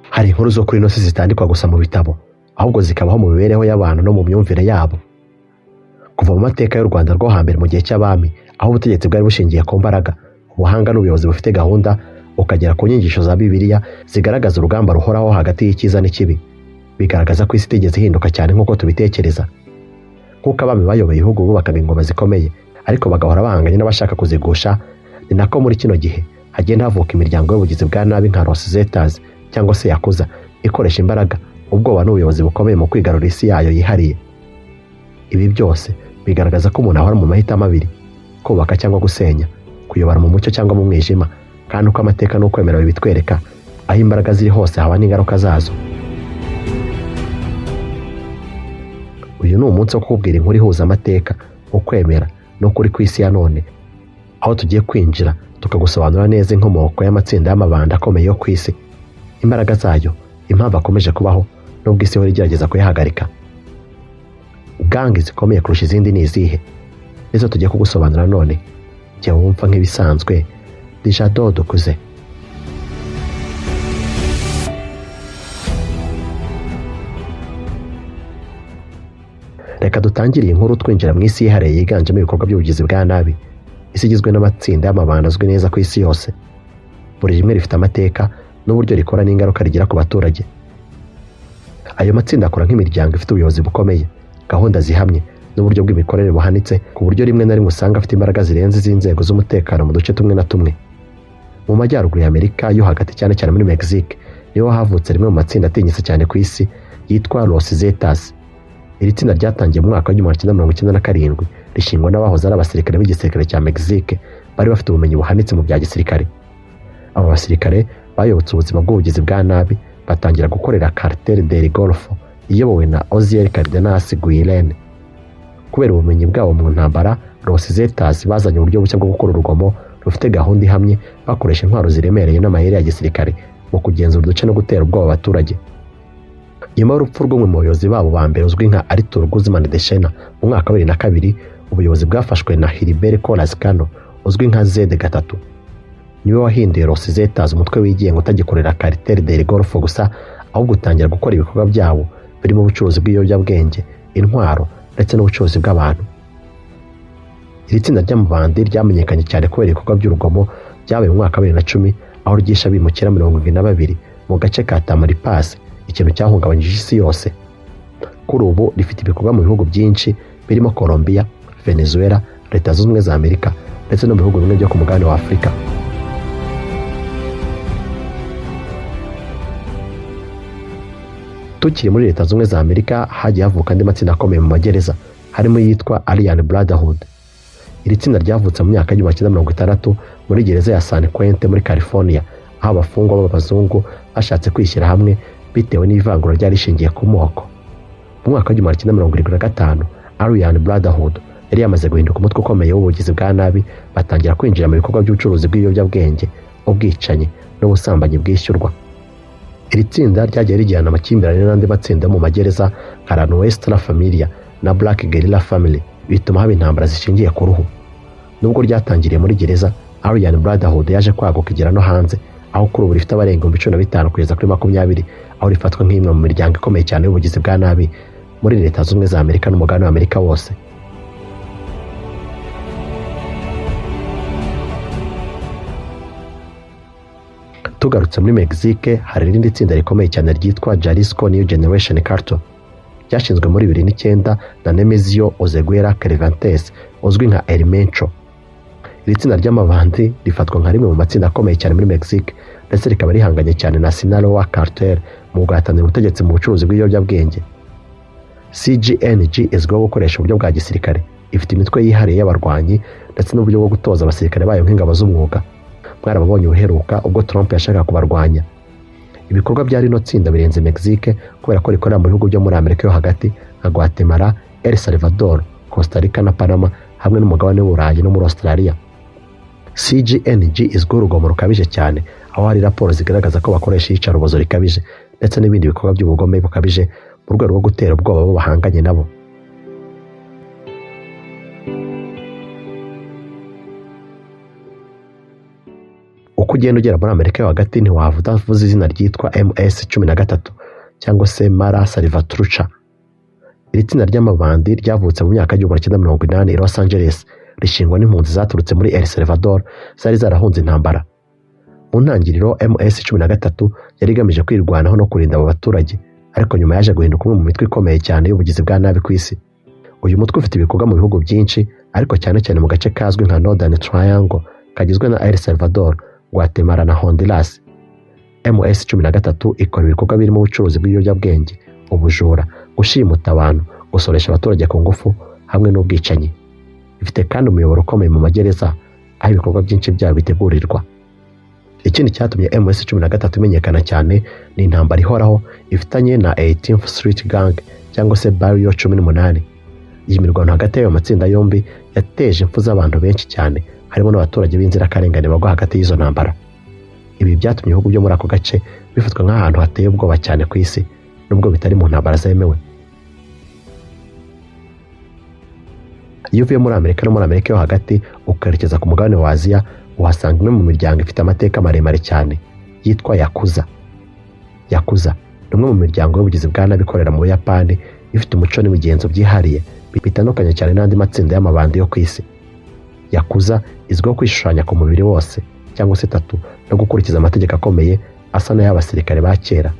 Hari inkuru zo kuri ino si zitandikwa gusa mu bitabo, ahubwo zikabaho mu mibereho y'abantu no mu myumvire yabo. Kuva mu mateka y'u Rwanda rwo hambere mu gihe cy'abami, aho ubutegetsi bwari bushingiye ku mbaraga, ubuhanga n'ubuyobozi bufite gahunda, ukagera ku nyigisho za Bibiliya zigaragaza urugamba ruhoraho hagati y'icyiza n'ikibi, bigaragaza ko isi itigeze ihinduka cyane nk'uko tubitekereza. Nk'uko abami bayoboye ibihugu bubakaga ingoma zikomeye, ariko bagahora bahanganye n'abashaka kuzigusha, ni nako muri kino gihe hagenda havuka imiryango y'ubugizi bwa nabi nka Los Zetas cyangwa se Yakuza, ikoresha imbaraga, ubwoba n'ubuyobozi bukomeye mu kwigarurira isi yayo yihariye. Ibi byose bigaragaza ko umuntu ahora mu mahitamo abiri: kubaka cyangwa gusenya, kuyobora mu mucyo cyangwa mu mwijima. Kandi uko amateka n'ukwemera bibitwereka, aho imbaraga ziri hose haba n'ingaruka zazo. Uyu ni umunsi wo kukubwira inkuru ihuza amateka, ukwemera n'ukuri ku isi ya none, aho tugiye kwinjira tukagusobanura neza inkomoko y'amatsinda y'amabanda akomeye yo ku isi, imbaraga zayo, impamvu akomeje kubaho nubwo isi ihora igerageza kuyahagarika. Gangi zikomeye kurusha izindi ni izihe? Nizo tugiye kugusobanura none. Jya wumva nk'ibisanzwe, Jado Dukuze. Reka dutangire iyi nkuru twinjira mu isi yihariye yiganjemo ibikorwa by'ubugizi bwa nabi, isi igizwe n'amatsinda y'amabanda azwi neza ku isi yose. Buri rimwe rifite amateka n'uburyo rikora n'ingaruka rigira ku baturage. Ayo matsinda akora nk'imiryango ifite ubuyobozi bukomeye, gahunda zihamye n'uburyo bw'imikorere buhanitse, ku buryo rimwe na rimwe usanga afite imbaraga zirenze iz'inzego z'umutekano mu duce tumwe na tumwe. Mu majyaruguru y'Amerika yo hagati, cyane cyane muri Mexique, niho havutse rimwe mu matsinda atinyitse cyane ku isi yitwa Los Zetas. Iri tsinda ryatangiye mu mwaka wa 1997, rishingwa n'abahoze ari abasirikare b'igisirikare cya Mexique bari bafite ubumenyi buhanitse mu bya gisirikare. Aba basirikare bayobotse ubuzima bw'ubugizi bwa nabi, batangira gukorera Cartel del Golfo iyobowe na Oziel Cardenas Guillen. Kubera ubumenyi bwabo mu ntambara, Los Zetas bazanye uburyo bushya bwo gukora urugomo rufite gahunda ihamye, bakoresha intwaro ziremereye n'amayeri ya gisirikare mu kugenzura uduce no gutera ubwoba abaturage. Nyuma y'urupfu rw'umwe mu bayobozi babo ba mbere uzwi nka Arthur Guzman de Shena mu mwaka wa 2002, ubuyobozi bwafashwe na Heriberto Lazcano uzwi nka Z3. Niwe wahinduye Los Zetas umutwe wigenga utagikorera Cartel del Golfo gusa, ahubwo utangira gukora ibikorwa byawo birimo ubucuruzi bw'ibiyobyabwenge, intwaro ndetse n'ubucuruzi bw'abantu. Iri tsinda ry'amabandi ryamenyekanye cyane kubera ibikorwa by'urugomo byabaye mu mwaka wa 2010, aho ryishe abimukira 72 mu gace ka Tamaulipas, ikintu cyahungabanyije isi yose. Kuri ubu rifite ibikorwa mu bihugu byinshi birimo Colombia, Venezuela, Leta Zunze Ubumwe za Amerika ndetse no mu bihugu bimwe byo ku mugabane wa Afurika. Tukiri muri Leta Zunze Ubumwe za Amerika, hagiye havuka andi matsinda akomeye mu magereza, harimo iyitwa Aryan Brotherhood. Iri tsinda ryavutse mu myaka y'1960 muri gereza ya San Quentin muri California, aho abafungwa b'abazungu bashatse kwishyira hamwe bitewe n'ivangura ryari rishingiye ku moko. Mu mwaka wa 1975, Aryan Brotherhood yari yamaze guhinduka umutwe ukomeye w'ubugizi bwa nabi, batangira kwinjira mu bikorwa by'ubucuruzi bw'ibiyobyabwenge, ubwicanyi n'ubusambanyi bwishyurwa. Iri tsinda ryagiye rigirana amakimbirane n'andi matsinda yo mu magereza nka La Nuestra Familia na Black Guerrilla Family, bituma haba intambara zishingiye ku ruhu. Nubwo ryatangiriye muri gereza, Aryan Brotherhood yaje kwaguka igera no hanze, aho kuri ubu rifite abarenga 15,000 kugeza kuri 20, aho rifatwa nk'imwe mu miryango ikomeye cyane y'ubugizi bwa nabi muri Leta Zunze Ubumwe za Amerika n'umugabane wa Amerika wose. Tugarutse muri Mexique, hari irindi tsinda rikomeye cyane ryitwa Jalisco New Generation Cartel, ryashinzwe muri 2009 na Nemesio Oseguera Cervantes uzwi nka El Mencho. Iri tsinda ry'amabandi rifatwa nka rimwe mu matsinda akomeye cyane muri Mexique, ndetse rikaba rihanganye cyane na Sinaloa Cartel mu guhatanira ubutegetsi mu bucuruzi bw'ibiyobyabwenge. CGNG izwiho gukoresha uburyo bwa gisirikare, ifite imitwe yihariye y'abarwanyi ndetse n'uburyo bwo gutoza abasirikare bayo nk'ingabo z'umwuga. Mwarababonye uheruka ubwo Trump yashakaga kubarwanya. Ibikorwa bya rino tsinda birenze Mexique kubera ko rikorera mu bihugu byo muri Amerika yo hagati nka Guatemala, El Salvador, Costa Rica na Panama, hamwe n'umugabane w'Uburayi no muri Australia. CGNG izwiho urugomo rukabije cyane, aho hari raporo zigaragaza ko bakoresha iyicarubozo rikabije ndetse n'ibindi bikorwa by'ubugome bukabije mu rwego rwo gutera ubwoba abo bahanganye nabo. Uko Uko ugenda ugera muri Amerika yo hagati, ntiwava utavuze izina ryitwa MS 13 cyangwa se Mara Salvatrucha. Iri tsinda ry'amabandi ryavutse mu myaka y'1980 i Los Angeles, rishingwa n'impunzi zaturutse muri El Salvador zari zarahunze intambara. Mu ntangiriro, MS 13 yari igamije kwirwanaho no kurinda abo baturage, ariko nyuma yaje guhinduka umwe mu mitwe ikomeye cyane y'ubugizi bwa nabi ku isi. Uyu mutwe ufite ibikorwa mu bihugu byinshi, ariko cyane cyane mu gace kazwi nka Northern Triangle kagizwe na El Salvador, Guatemala na Honduras. MS 13 ikora ibikorwa birimo ubucuruzi bw'ibiyobyabwenge, ubujura, gushimuta abantu, gusoresha abaturage ku ngufu hamwe n'ubwicanyi. Ifite kandi umuyoboro ukomeye mu magereza, aho ibikorwa byinshi byayo bitegurirwa. Ikindi cyatumye MS 13 imenyekana cyane ni intambara ihoraho ifitanye na 18th Street Gang cyangwa se Barrio 18. Iyi mirwano hagati y'ayo matsinda yombi yateje impfu z'abantu benshi cyane, harimo n'abaturage b'inzirakarengane bagwa hagati y'izo ntambara. Ibi byatumye ibihugu byo muri ako gace bifatwa nk'ahantu hateye ubwoba cyane ku isi, nubwo bitari mu ntambara zemewe. Iyo uvuye muri Amerika no muri Amerika yo hagati ukerekeza ku mugabane wa Aziya, uhasanga imwe mu miryango ifite amateka maremare cyane yitwa Yakuza. Yakuza ni umwe mu miryango y'ubugizi bwa nabi ikorera mu Buyapani, ifite umuco n'imigenzo byihariye bitandukanye cyane n'andi matsinda y'amabandi yo ku isi. Yakuza izwiho kwishushanya ku mubiri wose cyangwa se tattoo no gukurikiza amategeko akomeye asa n'ay'abasirikare ba kera.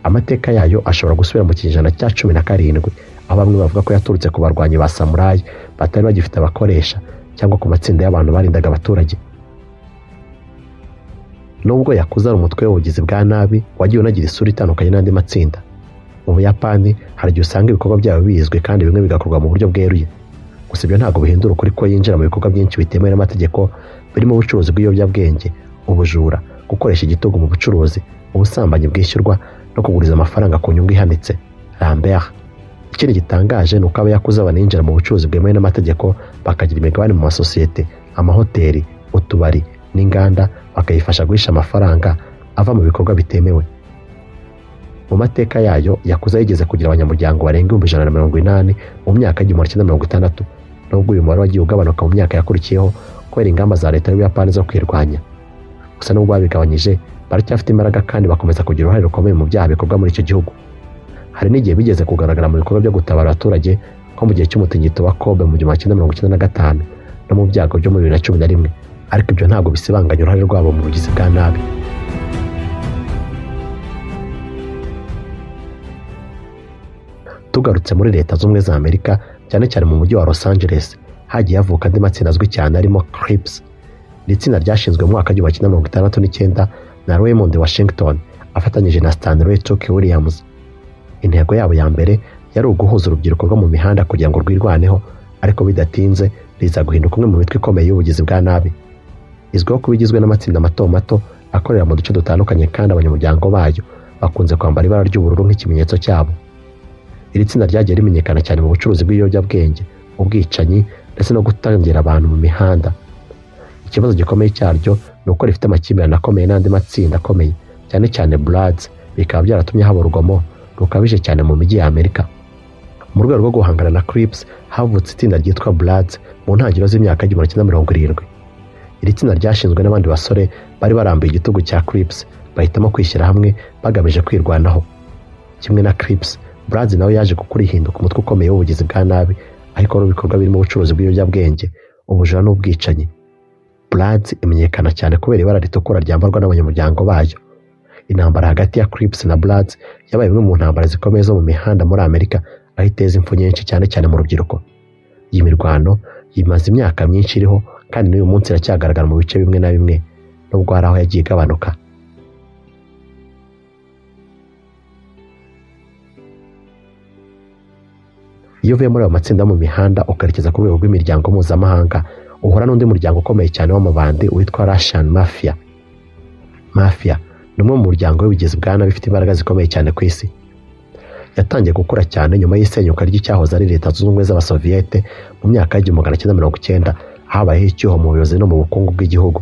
Amateka yayo ashobora gusubira mu kinyejana cya 17, aho bamwe bavuga ko yaturutse ku barwanyi ba samurayi batari bagifite abakoresha cyangwa ku matsinda y'abantu barindaga abaturage. Nubwo Yakuza ari umutwe w'ubugizi bwa nabi wagiye unagira isura itandukanye n'andi matsinda, mu Buyapani hari igihe usanga ibikorwa byabo bizwi kandi bimwe bigakorwa mu buryo bweruye. Gusa ibyo ntabwo bihindura ukuri ko yinjira mu bikorwa byinshi bitemewe n'amategeko, birimo ubucuruzi bw'ibiyobyabwenge, ubujura, gukoresha igitugu mu bucuruzi, ubusambanyi bwishyurwa no kuguriza amafaranga ku nyungu ihanitse. Lambert. Ikindi gitangaje ni uko abayakuza baninjira mu bucuruzi bwemewe n'amategeko, bakagira imigabane mu masosiyete, amahoteli, utubari n'inganda, bakayifasha guhisha amafaranga ava mu bikorwa bitemewe. Mu mateka yayo, Yakuza yigeze kugira abanyamuryango barenga 180,000 mu myaka y'1960, nubwo uyu mubare wagiye ugabanuka mu myaka yakurikiyeho kubera ingamba za leta y'Ubuyapani zo kwirwanya. Gusa nubwo babigabanyije, baracyafite imbaraga kandi bakomeza kugira uruhare rukomeye mu byaha bikorwa muri icyo gihugu. Hari n'igihe bigeze kugaragara mu bikorwa byo gutabara abaturage, nko mu gihe cy'umutingito wa Kobe mu 1995 no mu byago byo muri 2011, ariko ibyo ntabwo bisibanganya uruhare rwabo mu bugizi bwa nabi. Tugarutse muri Leta Z'Ubumwe za Amerika, cyane cyane mu mujyi wa Los Angeles, hagiye havuka andi matsinda azwi cyane arimo Crips. Ni itsinda ryashinzwe mu mwaka w'1969 na Raymond Washington afatanyije na Stanley Tookie Williams. Intego yabo ya mbere yari uguhuza urubyiruko rwo mu mihanda kugira ngo rwirwaneho, ariko bidatinze riza guhinduka umwe mu mitwe ikomeye y'ubugizi bwa nabi. Izwiho kuba igizwe n'amatsinda mato mato akorera mu duce dutandukanye, kandi abanyamuryango bayo bakunze kwambara ibara ry'ubururu nk'ikimenyetso cyabo. Iri tsinda ryagiye rimenyekana cyane mu bucuruzi bw'ibiyobyabwenge, ubwicanyi ndetse no gutangira abantu mu mihanda. Ikibazo gikomeye cyaryo ni uko rifite amakimbirane akomeye n'andi matsinda akomeye, cyane cyane Bloods, bikaba byaratumye haba urugomo rukabije cyane mu mijyi ya Amerika. Mu rwego rwo guhangana na Crips, havutse itsinda ryitwa Bloods mu ntangiriro z'imyaka y'1970. Iri tsinda ryashinzwe n'abandi basore bari barambuye igitugu cya Crips, bahitamo kwishyira hamwe bagamije kwirwanaho. Kimwe na Crips, Bloods nawe yaje gukura ihinduka umutwe ukomeye w'ubugizi bwa nabi, ariko ibikorwa birimo ubucuruzi bw'ibiyobyabwenge, ubujura n'ubwicanyi. Bloods imenyekana cyane kubera ibara ritukura ryambarwa n'abanyamuryango bayo. Intambara hagati ya Crips na Bloods yabaye imwe mu ntambara zikomeye zo mu mihanda muri Amerika, aho iteza impfu nyinshi cyane cyane mu rubyiruko. Iyi mirwano imaze imyaka myinshi iriho, kandi n'uyu munsi iracyagaragara mu bice bimwe na bimwe, nubwo hari aho yagiye igabanuka. Iyo uvuye muri ayo matsinda mu mihanda ukerekeza ku rwego rw'imiryango mpuzamahanga, uhura n'undi muryango ukomeye cyane w'amabandi witwa Russian Mafia. Mafia ni umwe mu muryango w'ubugizi bwa nabi ifite imbaraga zikomeye cyane ku isi. Yatangiye gukura cyane nyuma y'isenyuka ry'icyahoze ari Leta Zunze Ubumwe z'Abasoviyete mu myaka y'1990, habayeho icyuho mu buyobozi no mu bukungu bw'igihugu.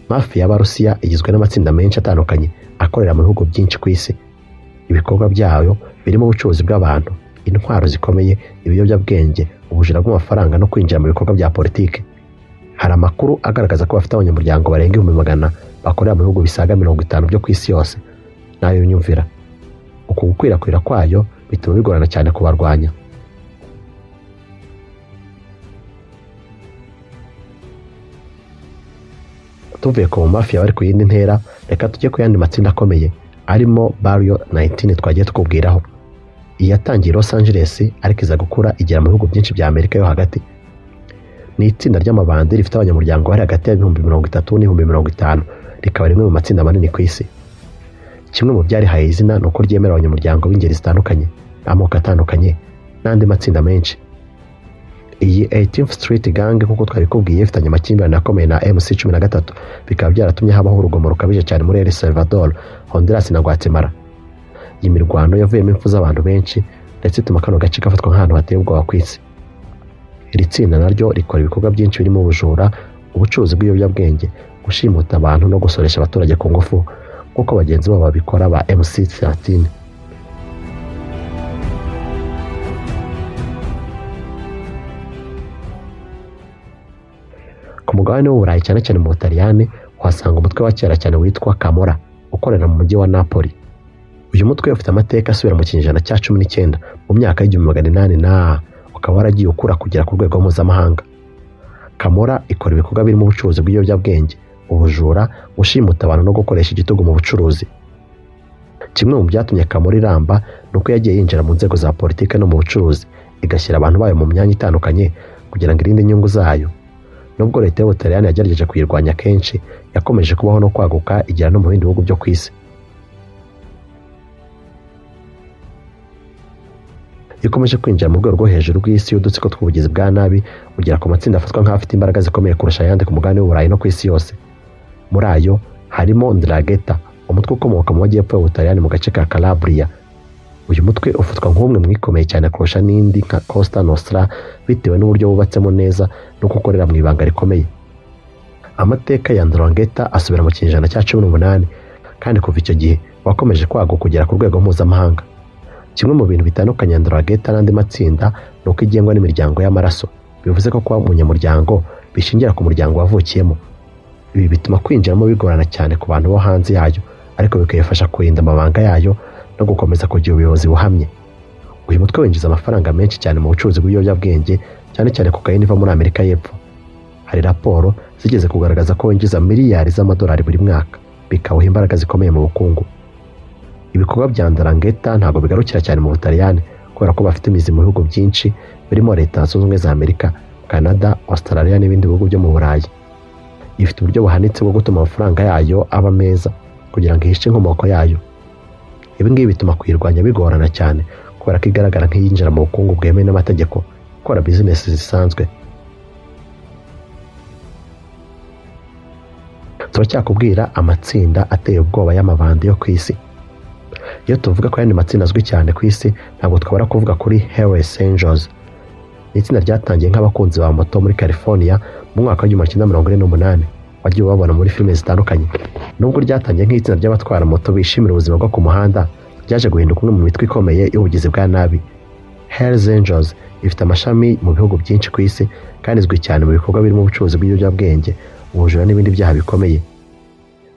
Mafia y'Abarusiya igizwe n'amatsinda menshi atandukanye akorera mu bihugu byinshi ku isi. Ibikorwa byayo birimo ubucuruzi bw'abantu, intwaro zikomeye, ibiyobyabwenge, ubujura bw'amafaranga no kwinjira mu bikorwa bya politiki. Hari amakuru agaragaza ko bafite abanyamuryango barenga 100,000 bakorera mu bihugu bisaga 50 byo ku isi yose. Nayo nyumvira. Uku gukwirakwira kwayo bituma bigorana cyane kubarwanya. Tuvuye ku mafia bari ku yindi ntera, reka tujye ku yandi matsinda akomeye arimo Barrio 19 twagiye tukubwiraho. Iyi yatangiye Los Angeles ariko iza gukura igera mu bihugu byinshi bya Amerika yo hagati. Ni itsinda ry'amabandi rifite abanyamuryango bari hagati ya 30,000 n'ibihumbi 50, rikaba rimwe mu matsinda manini ku isi. Kimwe mu byarihaye izina ni uko ryemera abanyamuryango b'ingeri zitandukanye, amoko atandukanye n'andi matsinda menshi. Iyi 18th Street Gang nk'uko twabikubwiye ifitanye amakimbirane akomeye na MC13, bikaba byaratumye habaho urugomo rukabije cyane muri El Salvador, Honduras na Guatemala. Iyi mirwano yavuyemo impfu z'abantu benshi ndetse ituma kano gace gafatwa nk'ahantu hateye ubwoba ku isi. Iri tsinda naryo rikora ibikorwa byinshi birimo ubujura, ubucuruzi bw'ibiyobyabwenge, gushimuta abantu no gusoresha abaturage ku ngufu nk'uko bagenzi babo babikora ba MC13. Ku mugabane w'Uburayi cyane cyane mu Butaliyani uhasanga umutwe wa kera cyane witwa Camorra ukorera mu mujyi wa Napoli. Uyu mutwe ufite amateka asubira mu kinyejana cya 19 mu myaka y'1800 na ukaba waragiye ukura kugera ku rwego mpuzamahanga. Camorra ikora ibikorwa birimo ubucuruzi bw'ibiyobyabwenge, ubujura, gushimuta abantu no gukoresha igitugu mu bucuruzi. Kimwe mu byatumye Camorra iramba ni uko yagiye yinjira mu nzego za politiki no mu bucuruzi, igashyira abantu bayo mu myanya itandukanye kugira ngo irinde inyungu zayo. Nubwo leta y'Ubutaliyani yagerageje kuyirwanya kenshi, yakomeje kubaho no kwaguka igera no mu bindi bihugu byo ku isi. Ikomeje kwinjira mu rwego rwo hejuru rw'isi y'udutsiko tw'ubugizi bwa nabi, ugera ku matsinda afatwa nk'afite imbaraga zikomeye kurusha ayandi ku mugabane w'Uburayi no ku isi yose. Muri ayo harimo Ndrangheta, umutwe ukomoka mu majyepfo y'Ubutaliyani mu gace ka Calabria. Uyu mutwe ufatwa nk'umwe mu ikomeye cyane kurusha n'indi nka Costa Nostra bitewe n'uburyo wubatsemo neza no gukorera mu ibanga rikomeye. Amateka ya Ndrangheta asubira mu kinyejana cya 18 kandi kuva icyo gihe wakomeje kwaguka kugera ku rwego mpuzamahanga. Kimwe mu bintu bitandukanye Ndrangheta n'andi matsinda ni uko igengwa n'imiryango y'amaraso, bivuze ko kuba umunyamuryango bishingira ku muryango wavukiyemo. Ibi bituma kwinjiramo bigorana cyane ku bantu bo hanze yayo, ariko bikayifasha kurinda amabanga yayo no gukomeza kugira ubuyobozi buhamye. Uyu mutwe winjiza amafaranga menshi cyane mu bucuruzi bw'ibiyobyabwenge, cyane cyane kokayine iva muri Amerika y'Epfo. Hari raporo zigeze kugaragaza ko winjiza miliyari z'amadolari buri mwaka, bikawuha imbaraga zikomeye mu bukungu. Ibikorwa bya Ndrangheta ntabwo bigarukira cyane mu Butaliyani kubera ko bafite imizi mu bihugu byinshi birimo Leta Zunze Ubumwe za Amerika, Canada, Australia n'ibindi bihugu byo mu Burayi. Ifite uburyo buhanitse bwo gutuma amafaranga yayo aba meza kugira ngo ihishe inkomoko yayo. Ibi ngibi bituma kuyirwanya bigorana cyane kubera ko igaragara nk'iyinjira mu bukungu bwemewe n'amategeko, ikora bizinesi zisanzwe. Turacyakubwira amatsinda ateye ubwoba y'amabandi yo ku isi. Iyo tuvuga ko ayandi matsinda azwi cyane ku isi, ntabwo twabura kuvuga kuri Hells Angels. Ni itsinda ryatangiye nk'abakunzi ba moto muri California mu mwaka wa 1948, wagiye ubabona muri filime zitandukanye. Nubwo ryatangiye nk'itsinda ry'abatwara moto bishimira ubuzima bwo ku muhanda, ryaje guhinduka umwe mu mitwe ikomeye y'ubugizi bwa nabi. Hells Angels ifite amashami mu bihugu byinshi ku isi kandi izwi cyane mu bikorwa birimo ubucuruzi bw'ibiyobyabwenge, ubujura n'ibindi byaha bikomeye.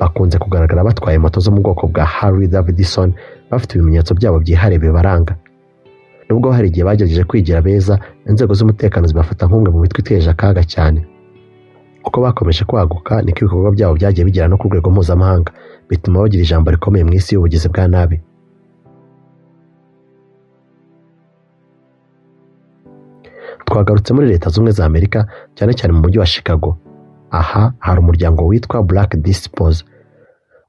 Bakunze kugaragara batwaye moto zo mu bwoko bwa Harley Davidson, bafite ibimenyetso byabo byihariye bibaranga. Nubwo hari igihe bagerageje kwigira beza, inzego z'umutekano zibafata nk'umwe mu mitwe iteje akaga cyane. Uko bakomeje kwaguka niko ibikorwa byabo byagiye bigera no ku rwego mpuzamahanga, bituma bagira ijambo rikomeye mu isi y'ubugizi bwa nabi. Twagarutse muri Leta Zunze Ubumwe za Amerika, cyane cyane mu mujyi wa Chicago. Aha hari umuryango witwa Black Disciples.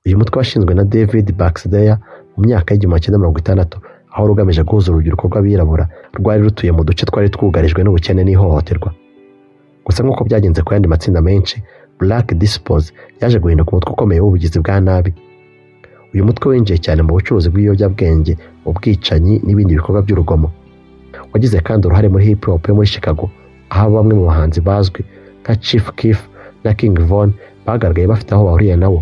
Uyu mutwe washinzwe na David Baxter mu myaka y'1960, aho wari ugamije guhuza urubyiruko rw'abirabura rwari rutuye mu duce twari twugarijwe n'ubukene n'ihohoterwa. Gusa nk'uko byagenze ku yandi matsinda menshi, Black Disciples yaje guhinduka umutwe ukomeye w'ubugizi bwa nabi. Uyu mutwe winjiye cyane mu bucuruzi bw'ibiyobyabwenge, ubwicanyi n'ibindi bikorwa by'urugomo. Wagize kandi uruhare muri hip hop yo muri Chicago, aho bamwe mu bahanzi bazwi nka Chief Keef na King Von bagaragaye bafite aho bahuriye nawo.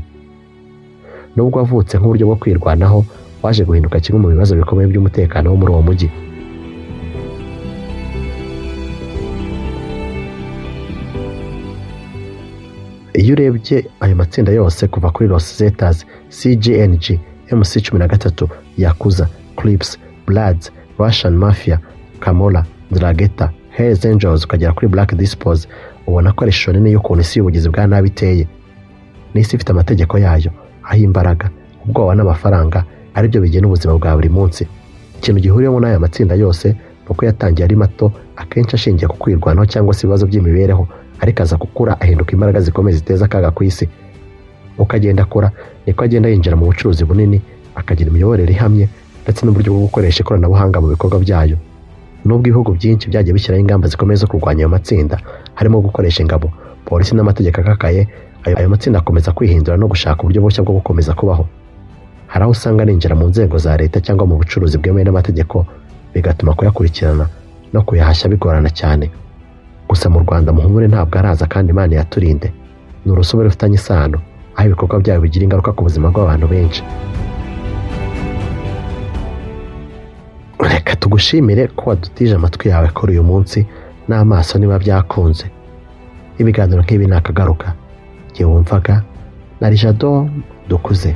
Nubwo wavutse nk'uburyo bwo kwirwanaho, waje guhinduka kimwe mu bibazo bikomeye by'umutekano wo muri uwo mujyi. Iyo urebye ayo matsinda yose kuva kuri Los Zetas, CJNG, MC13, Yakuza, Crips, Bloods, Russian Mafia, Camorra, Ndrangheta, Hells Angels, ukagera kuri Black Disciples, ubona ko ari ishusho nini y'ukuntu isi y'ubugizi bwa nabi iteye. Ni isi ifite amategeko yayo, aho imbaraga, ubwoba n'amafaranga aribyo bigena ubuzima bwa buri munsi. Ikintu gihuriweho n'aya matsinda yose ni uko yatangiye ari mato, akenshi ashingiye ku kwirwanaho cyangwa se ibibazo by'imibereho, ariko aza gukura ahinduka imbaraga zikomeye ziteza akaga ku isi. Uko agenda akura niko agenda yinjira mu bucuruzi bunini, akagira imiyoborere ihamye ndetse n'uburyo bwo gukoresha ikoranabuhanga mu bikorwa byayo. Nubwo ibihugu byinshi byagiye bishyiraho ingamba zikomeye zo kurwanya ayo matsinda, harimo gukoresha ingabo, polisi n'amategeko akakaye, ayo matsinda akomeza kwihindura no gushaka uburyo bushya bwo gukomeza kubaho. Hari aho usanga aninjira mu nzego za leta cyangwa mu bucuruzi bwemewe n'amategeko, bigatuma kuyakurikirana no kuyahashya bigorana cyane. Gusa mu Rwanda, muhumure, ntabwo araza kandi Imana yaturinde. Ni urusobe rufitanye isano, aho ibikorwa byayo bigira ingaruka ku buzima bw'abantu benshi. Reka tugushimire ko wadutije amatwi yawe kuri uyu munsi n'amaso niba byakunze. Ibiganiro nk'ibi ni akagaruka. Igihe wumvaga na Jado Dukuze.